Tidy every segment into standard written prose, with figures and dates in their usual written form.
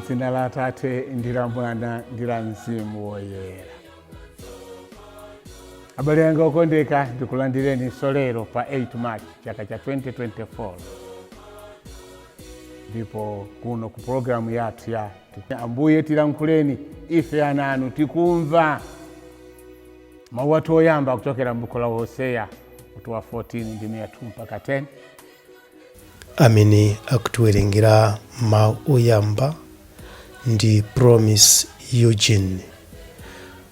M'dzina la Atate ndi la Mwana ndi la Mzimu Woyera. Abale anga okondeka, ndikulandireninso lero pa 8 March chaka cha 2024, ndipo kuno ku pologalamu yathu ya Ambuye Tilankhuleni Ife Ana Anu Tikumva. Mawu athu oyamba kuchokera m'buku la Hoseya mutu wa 14 ndime ya 2 mpaka 10. Amene akutiwerengera mawu oyamba ndi Promise Eugene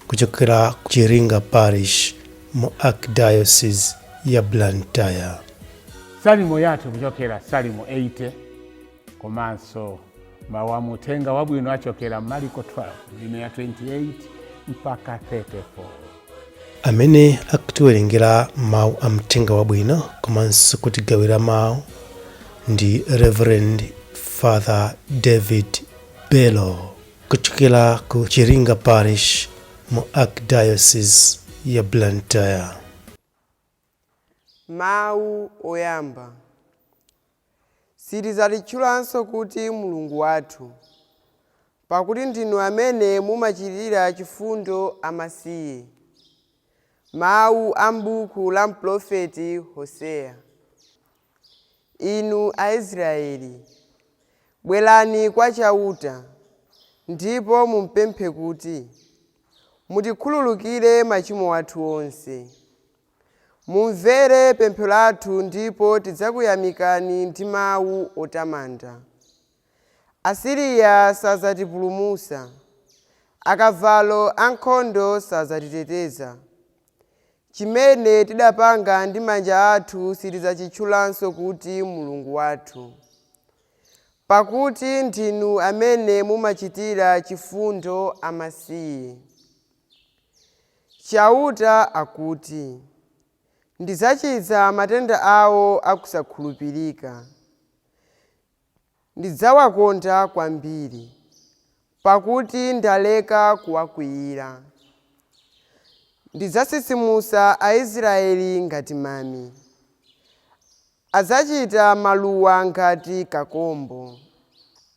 kuchokera ku Chiringa Parish mu Archdiocese ya Blantyre. Salimo yathu kuchokera Salimo 80, komanso mawu a muthenga wabwino achokera Mariko 12 ndime ya 28 mpaka 34. Amene akutiwerengera mawu a mthenga wabwino komanso kutigawira mawu ndi Reverend Father David Bello kuchokera ku Chiringa Parish mu Archdiocese ya Blantyre. Mawu oyamba. Sitidzalitchulanso kuti Mulungu wathu, pakuti ndinu amene mumachitira chifundo amasiye. Mawu a m'buku la mprofeti Hoseya. Inu Aisraeli, bwerani kwa Chauta, ndipo mumupemphe kuti, Mutikhululukire machimo athu onse. Mumvere pemphero lathu ndipo tidzakuyamikani ndi mawu otamanda. Asiriya sadzatipulumutsa, akavalo ankhondo sadzatiteteza. Chimene tidapanga ndi manja athu sitidzachitchulanso kuti Mulungu wathu, pakuti ndinu amene mumachitira chifundo amasiye. Chauta akuti, Ndidzachiza matenda awo akusakhulupirika. Ndidzawakonda kwambiri, pakuti ndaleka kuwakwiyira. Ndidzatsitsimutsa Aisraeli ngati mame. Adzachita maluwa ngati kakombo.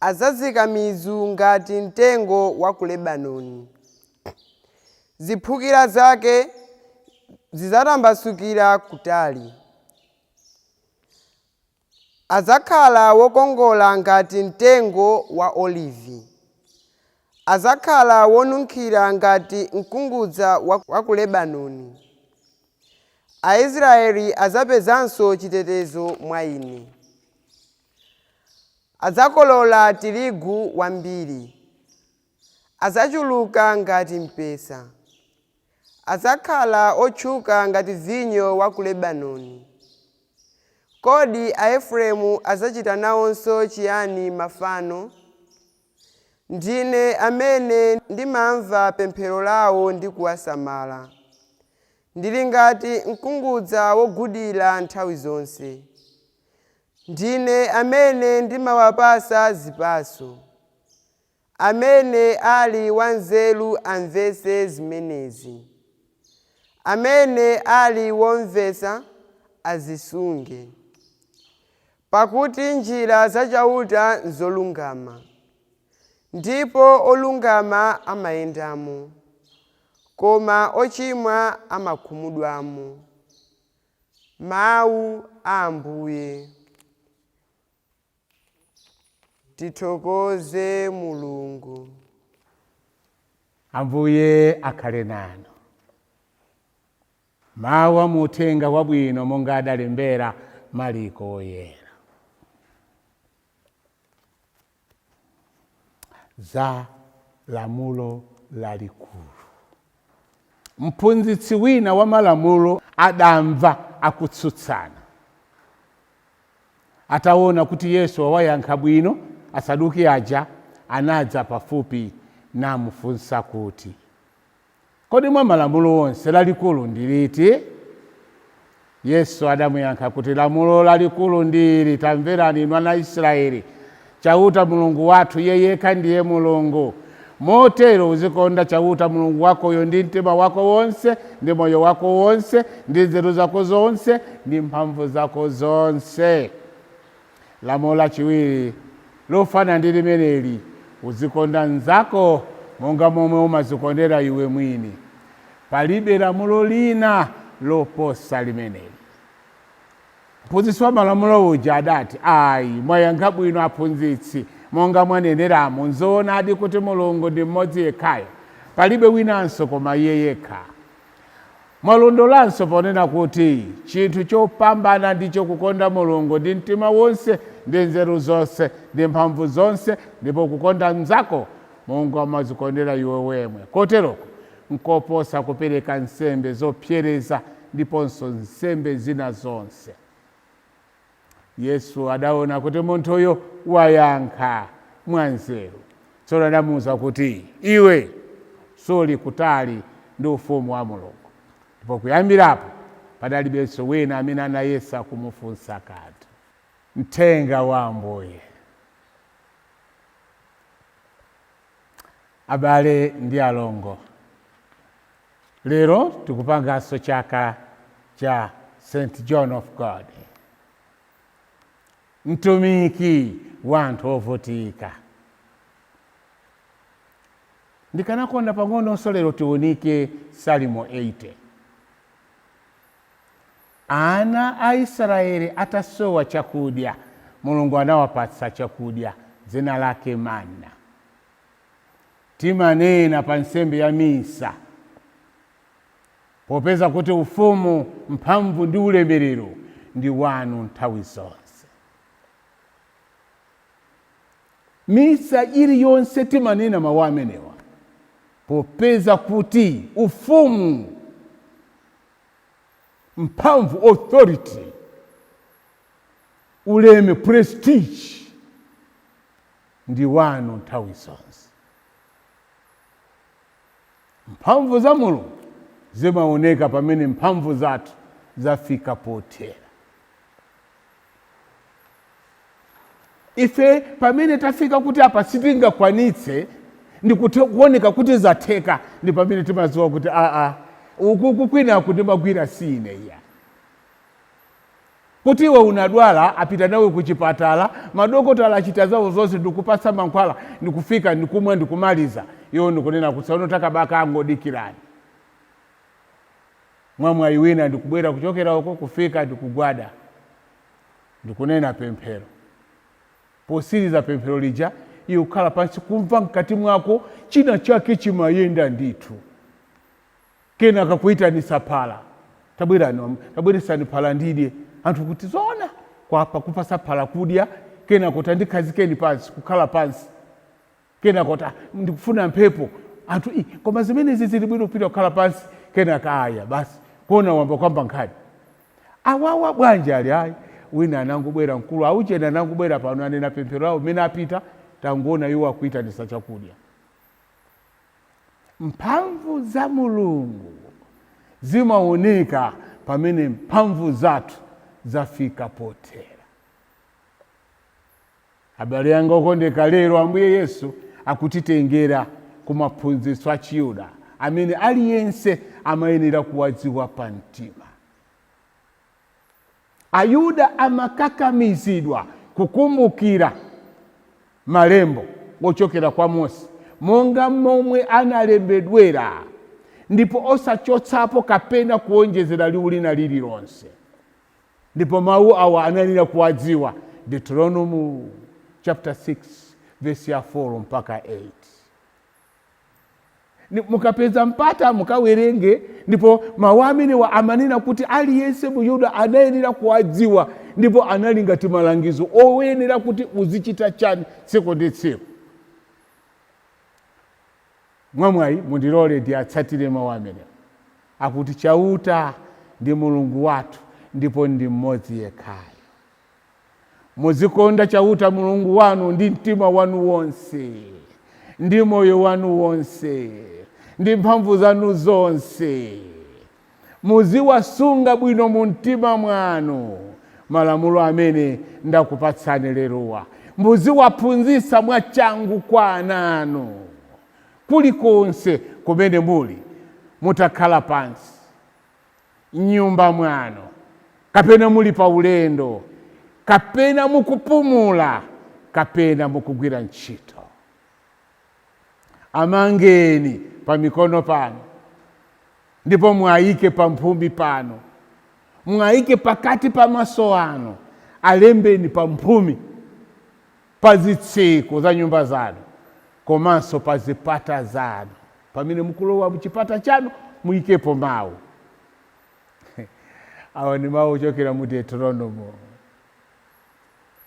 Adzazika mizu ngati mtengo wa ku Lebanoni. Ziphukira zake zidzatambasukira kutali. Adzakhala wokongola ngati mtengo wa olivi. Adzakhala wonunkhira ngati mkungudza wa ku Lebanoni. Aisraeli adzapezanso chitetezo mwa Ine. Adzakolola tirigu wambiri. Adzachuluka ngati mpesa. Adzakhala otchuka ngati vinyo wa ku Lebanoni. Kodi Aefereimu adzachita nawonso chiyani mafano? Ndine amene ndimamva pemphero lawo ndi kuwasamala. Ndili ngati mkungudza wogudira nthawi zonse. Ndine amene ndimawapatsa zipatso. Amene ali wanzeru amvetse zimenezi. Amene ali womvetsa azisunge. Pakuti njira za Chauta nzolungama, ndipo olungama amayendamo, koma ochimwa amakhumudwamo. Mawu a Ambuye. Tithokoze Mulungu. Ambuye akhale nanu. Mawu a mu Uthenga Wabwino monga adalembera Mariko Woyera. Za lamulo lalikulu. Mphunzitsi wina wa malamulo adamva akutsutsana. Ataona kuti Yesu wawayankha bwino, Asaduki aja anadza pafupi namufunsa kuti, Kodi mwa malamulo onse lalikulu ndi liti? Yesu adamuyankha kuti, Lamulo lalikulu ndi ili, Tamverani inu ana a Israele, Chauta Mulungu wathu, Iye yekha ndiye Mulungu. Motero uzikonda Chauta Mulungu wakoyo ndi mtima wako wonse, ndi moyo wako wonse, ndi nzeru zako zonse, ndi mphamvu zako zonse. Lamulo lachiwiri lofanana ndi limeneli, Uzikonda mnzako monga momwe umazikondera iwe mwini. Palibe lamulo lina loposa limeneli. Mphunzitsi wa malamulo uja adati, Ayi, mwayankha bwino aphunzitsi, monga mwaneneramo. Nzoonadi kuti Mulungu ndi mmodzi yekhayo, palibe winanso koma Iye yekha. Mwalondolanso ponena kuti chinthu chopambana ndicho kukonda Mulungu ndi mtima wonse, ndi nzeru zonse, ndi mphamvu zonse, ndipo kukonda mnzako monga umadzikondera iwe wemwe. Koteroko nkoposa kupereka nsembe zopsereza ndiponso nsembe zina zonse. Yesu adaona kuti munthuyo wayankha mwanzeru. Tsono adamuuza kuti, Iwe suli kutali ndi Ufumu wa Mulungu. Ndipo kuyambira apo padalibenso wina amene anayesa kumufunsa kanthu. Mthenga wa Ambuye. Abale ndi alongo, lero tikupanganso chaka cha St. John of God, mtumiki wa anthu ovutika. Ndikanakonda pang'ononso lero tiunike Salimo 80. Ana a Israeli atasowa chakudya, Mulungu anawapatsa chakudya dzina lake manna. Timanena pa nsembe ya Misa, popeza kuti ufumu, mphamvu ndi ulemerero ndi wanu nthawi zonse. Misa iliyonse timanena mawu amenewa, popeza kuti ufumu, mphamvu, authority, uleme, prestige, ndi wanu nthawi zonse. Mphamvu za Mulungu zimaoneka pamene mphamvu zathu zafika pothera. Ife pamene tafika kuti apa sitingakwanitse ndi kuoneka kuti zatheka, ndi pamene timadziwa kuti aa, ukuku kwinaku ndimagwira si ine iya. Kuti iwe unadwala, apita nawe kuchipatala, madokotala achita zawo zonse ndikupatsa mankhwala, ndikufika ndikumwa ndikumaliza, iwo ndikunena kuti tsono takabaka angodikirani. Mwamwayi wina ndikubwera kuchokera uko, kufika ndikugwada ndikunena pemphero. Posiriza pemphero lija, iwe kukhala pansi kumva mkati mwako china chake chimayenda ndithu. Kenaka kuitanitsa phala, tabwerani, tabweretsani phala ndidye. Anthu kuti zoona, kwapa kupasa phala kudya, kenako tandikhazikeni pansi, kukhala pansi. Kenako ta ndikufuna mphepo. Anthu i koma zimenezi zili bwino kupita kukhala pansi, kenaka aya basi kuona wamba kwamba nkhani. Awawa bwanji ali ayi, wina anangobwera mkulu auchena anangobwera pano anena pemphero lawo mmene apita tangoona iwo akuitanitsa chakudya. Mphamvu za Mulungu zimaoneka pamene mphamvu zathu zafika pothera. Abale anga okondeka, lero Ambuye Yesu akutitengera ku maphunzitso a Chiyuda amene aliyense amayenera kuwadziwa pamtima. Ayuda amakakamizidwa kukumbukira malembo ochokera kwa Mose monga momwe analembedwera ndipo osachotsapo kapena kuonjezera liwu lina lililonse. Ndipo mawu awa anayenera kuwadziwa, Deuteronomy chapter 6 verse ya 4 mpaka 8. Mukapeza mpata mukawerenge. Ndipo mawu amenewa amanena kuti aliyense Muyuda anayenera kuwadziwa, ndipo anali ngati malangizo oyenera kuti uzichita chani tsiku ndi tsiku. Mwamwayi mundilole ndiatsatire mawu amenewa akuti Chauta ndi Mulungu wathu ndipo ndi mmodzi yekhayo. Muzikonda Chauta Mulungu wanu ndi mtima wanu wonse, ndi moyo wanu wonse, ndi mphamvu zanu zonse. Muziwasunga bwino mu mtima mwanu malamulo amene ndakupatsani lerowa. Muziwaphunzitsa mwachangu kwa ana anu kulikonse kumene muli, mutakhala pansi m'nyumba mwanu, kapena muli pa ulendo, kapena mukupumula, kapena mukugwira ntchito. Amangeni pa mikono pano, ndipo mwayike pa mphumi pano, mwayike pakati pa maso anu, alembeni pa mphumi, pa zitseko za nyumba zanu, komanso pa zipata zanu. Pamene mukulowa muchipata chanu, muyikepo mawu awa. Ni mawu ochokera mu Deuteronomo,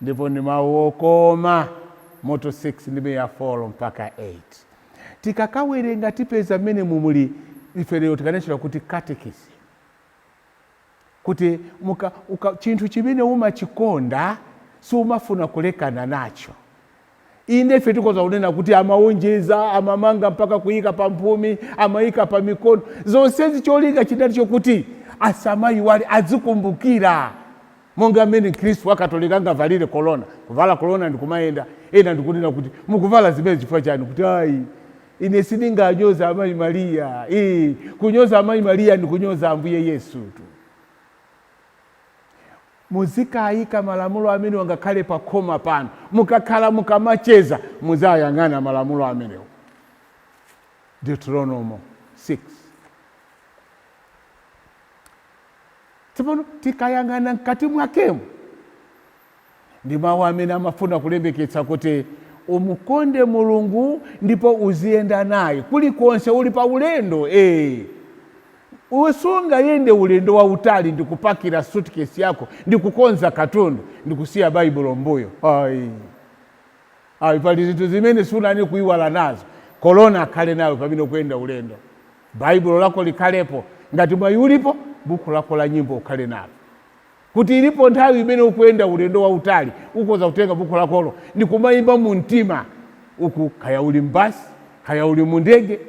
ndipo ni mawu okoma, mutu 6 ndime ya 4 mpaka 8. Tikakawerenga tipeza mmene mumuli ife lero tikanachita kuti catechism, kuti chinthu chimene umachikonda siumafuna kulekana nacho. Inde, ife tikoza kunena kuti amawonjeza, amamanga mpaka kuyika pa mphumi, amayika pa mikono. Zonsezi cholinga chinali chokuti asamayiwale, azikumbukira, monga mmene Mkhristu Wakatolika angavalire kolona. Kuvala kolona ndikumayenda, ena ndikunena kuti, "Mukuvala zimene chifukwa chani?" Kuti, "Ayi, ine sindinganyoza Amayi Mariya." Ee, kunyoza Amayi Mariya ndi kunyoza Ambuye Yesu tu. Muzikayika malamulo amene wangakhale pa khoma pano. Mukakhala, mukamacheza, muzayang'ana malamulo amenewo, Deuteronomo 6. Tsopano tikayang'ana mkati mwakemo, ndi mawu amene amafuna kulembeketsa kuti umukonde Mulungu ndipo uziyenda naye kulikonse uli pa ulendo. Ee, usungayende ulendo wautali ndikupakira suitcase yako, ndikukonza katundu, ndikusiya Baibulo mbuyo. Ayi, ayi, pali zinthu zimene sunani kuiwala nazo. Kolona akhale nayo pamene ukuyenda ulendo, Baibulo lako likhalepo, ngati mwayi ulipo, buku lako la nyimbo ukhale nalo, kuti ilipo nthawi imene ukuyenda ulendo wautali, ukhoza kutenga buku lakolo ndikumayimba mu mtima uku, kaya uli mbasi, kaya uli mu ndege.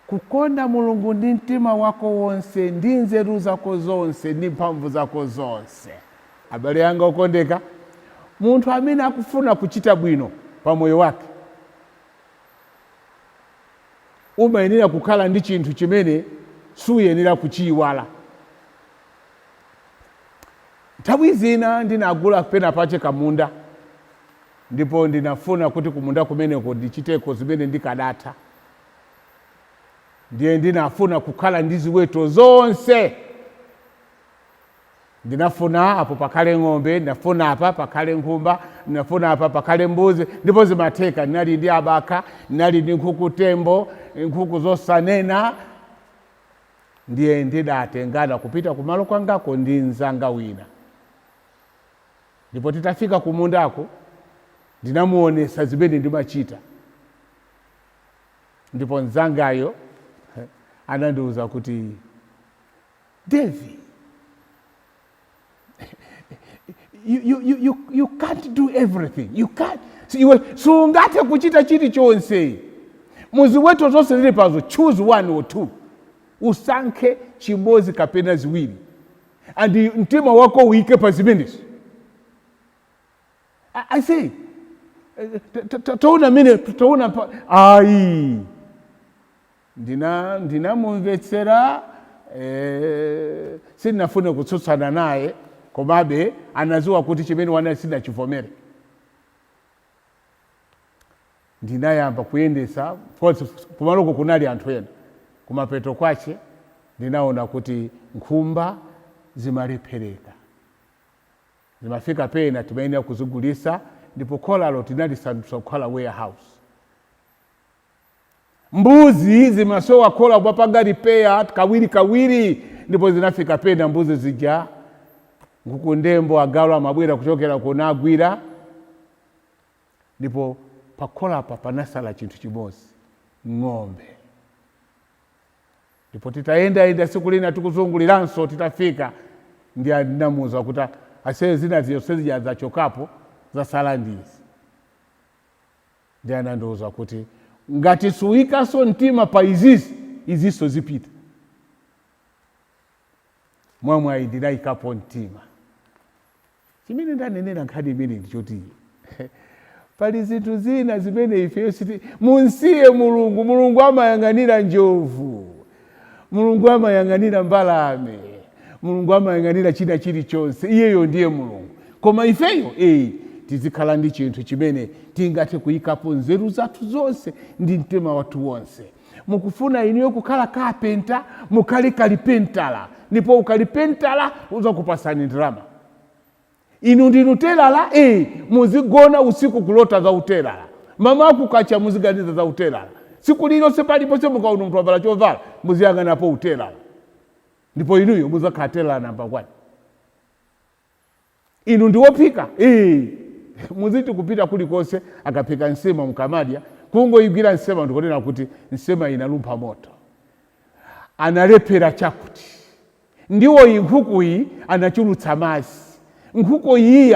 Kukonda Mulungu ndi mtima wako wonse, ndi nzeru zako zonse, ndi mphamvu zako zonse. Abale anga okondeka, munthu amene akufuna kuchita bwino pa moyo wake umayenera kukhala ndi chinthu chimene suyenera kuchiyiwala. Nthawi zina ndinagula pena pache kamunda, ndipo ndinafuna kuti kumunda kumeneko ndichiteko zimene ndikadatha. Ndiye ndinafuna kukhala ndi ziweto zonse. Ndinafuna apo pakhale ng'ombe, ndinafuna apa pakhale nkhumba, ndinafuna apa pakhale mbuzi, ndipo zimatheka. Ndinali ndi abakha, ndinali ndi nkhuku tembo, nkhuku zosanena. Ndiye ndidatengana kupita kumalo kwangako ndi mzanga wina, ndipo titafika kumundako ndinamuonesa zimene ndimachita, ndipo mzangayo anandiwuza kuti, "Davy, you can't do everything. You can't. Iwe sungathe kuchita chilichonse muziweto zonse zili pazo. Choose one or two, usankhe chimodzi kapena ziwiri, and mtima wako uyike pa zimenezo." I say, taona mene taona ayi, ndinamumvetsera. Sindinafune kutsutsana naye, komabe anaziwa kuti chimene wana sindinachivomere. Ndinayamba kuyendesa. Of course, kumaloko kunali anthu ena. Kumapeto kwache ndinaona kuti nkhumba zimalephereka, zimafika pena timayenera kuzigulisa, ndipo kholalo tinalisandutsa kukhala warehouse. Mbuzi zimasowa khola kumapanga repair kawiri kawiri, ndipo zinafika pena mbuzi zija, nkhuku ndembo, agalu amabwera kuchokera kunagwira, ndipo pakholapa panasala chinthu chimodzi, ng'ombe. Ndipo titayendayenda siku lina tikuzunguliranso, titafika ndi ndinamuwuza kuti, "Aseye, zina zonse zija zachokapo, zasala ndizi." Ndi anandiwuza kuti, "Ngati suyikaso mtima pa izizi, izinso zipita." Mwamwayi ndinayikapo mtima. Chimene ndanenera nkhani imene ndichoti pali zinthu zina zimene ifeyo siti munsiye Mulungu. Mulungu amayang'anira njovu, Mulungu amayang'anira mbalame, Mulungu amayang'anira china chilichonse. Iyeyo ndiye Mulungu, koma ifeyo tizikhala ndi chinthu chimene tingathe kuyikapo nzeru zathu zonse ndi mtima wathu wonse. Mukufuna inuyo kukhala kapenta, mukhale kalipentala, ndipo ukalipentala uzakupasani ndalama. Inu ndinu telala, muzigona usiku kulota za utelala, mama kukacha muziganiza za utelala, tsiku lililonse paliponse mukaona munthu wavala chovala muziyang'anapo utelala, ndipo inuyo muzakhala telala namba 1. Inu ndiwophika, muziti kupita kulikonse akaphika nsema mukamadya kungoyigwira nsema ndikunena kuti nsema inalumpha moto, analephera chakuti ndiwo iyi nkhuku iyi anachulutsa madzi, nkhuku iyi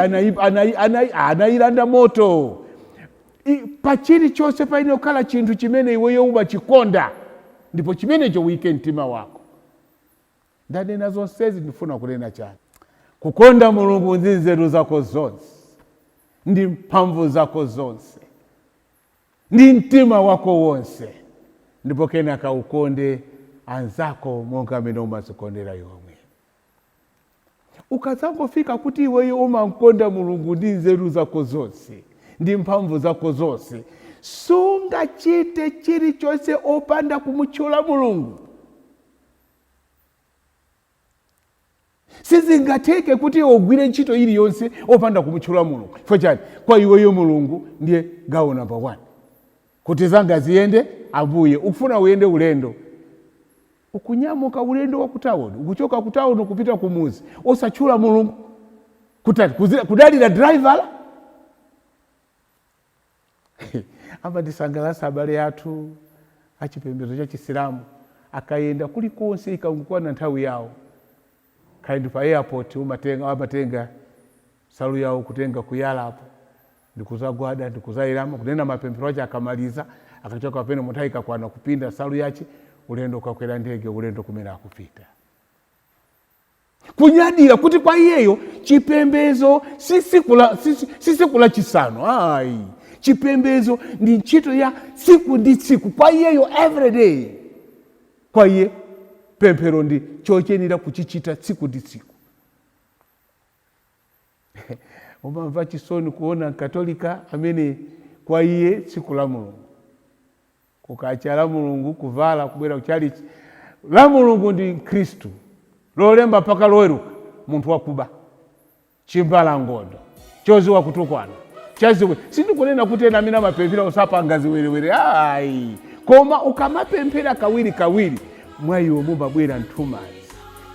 anayilanda moto. Pa chilichonse paine kukhala chinthu chimene iweyo umachikonda, ndipo chimenecho uyike mtima wako. Ndanena zonsezi ndifuna kunena chani? Kukonda Mulungu ndi nzeru zako zonse ndi mphamvu zako zonse ndi mtima wako wonse, ndipo kenaka ukonde anzako monga amene umazikondera iwe mwini. Ukadzangofika kuti iweyo umankonda Mulungu ndi nzeru zako zonse ndi mphamvu zako zonse, sungachite chilichonse opanda kumutchula Mulungu. Sizingatheke kuti iwe ugwire ntchito iliyonse opanda kumutchula Mulungu. Chifukwa chani? Kwa iweyo Mulungu ndiye gawo namba 1. Kuti zanga ziyende, Ambuye, ukufuna uyende ulendo, ukunyamuka ulendo wa kutawuni, ukuchoka kutawuni kupita kumuzi, osatchula Mulungu, kutani? Kudalira driver. Amatisangalatsa abale athu achipembedzo cha Chisilamu akayenda kulikonse, ikangokwana nthawi yawo, kaya ndi pa airport, amatenga salu yawo kutenga kuyalapo ndikuzagwada ndikuzayirama kunena mapemphero ache. Akamaliza akachoka pene munthu ikakwana kupinda salu yache, ulendo ukakwera ndege, ulendo kumene akupita, kunyadira kuti kwa iyeyo chipembedzo si siku la chisanu ayi, chipembedzo ndi ntchito ya tsiku ndi tsiku kwa iyeyo, everyday. Kwa iye pemphero ndi choyenera kuchichita tsiku ndi tsiku. Umamva chisoni kuona Mkatolika amene kwa iye tsiku la Mulungu kukacha, la Mulungu kuvala kubwera kuchalichi, la Mulungu ndi Mkhristu, Lolemba mpaka Loweruka munthu wakuba, chimbalangondo choziwa kutukwana chaziwe. Sindikunena kuti ena amene amapemphera usapanga ziwerewere ayi, koma ukamapemphera kawiri kawiri mwa iwe mumabwera nthumazi,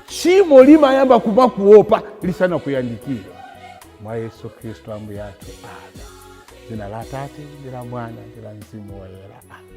tchimo limayamba kumakuopa lisanakuyandikire. Mwa Yesu Khristu Ambuye athu, amen. Dzina la Atate ndi la Mwana ndi la Mzimu Woyera, amen.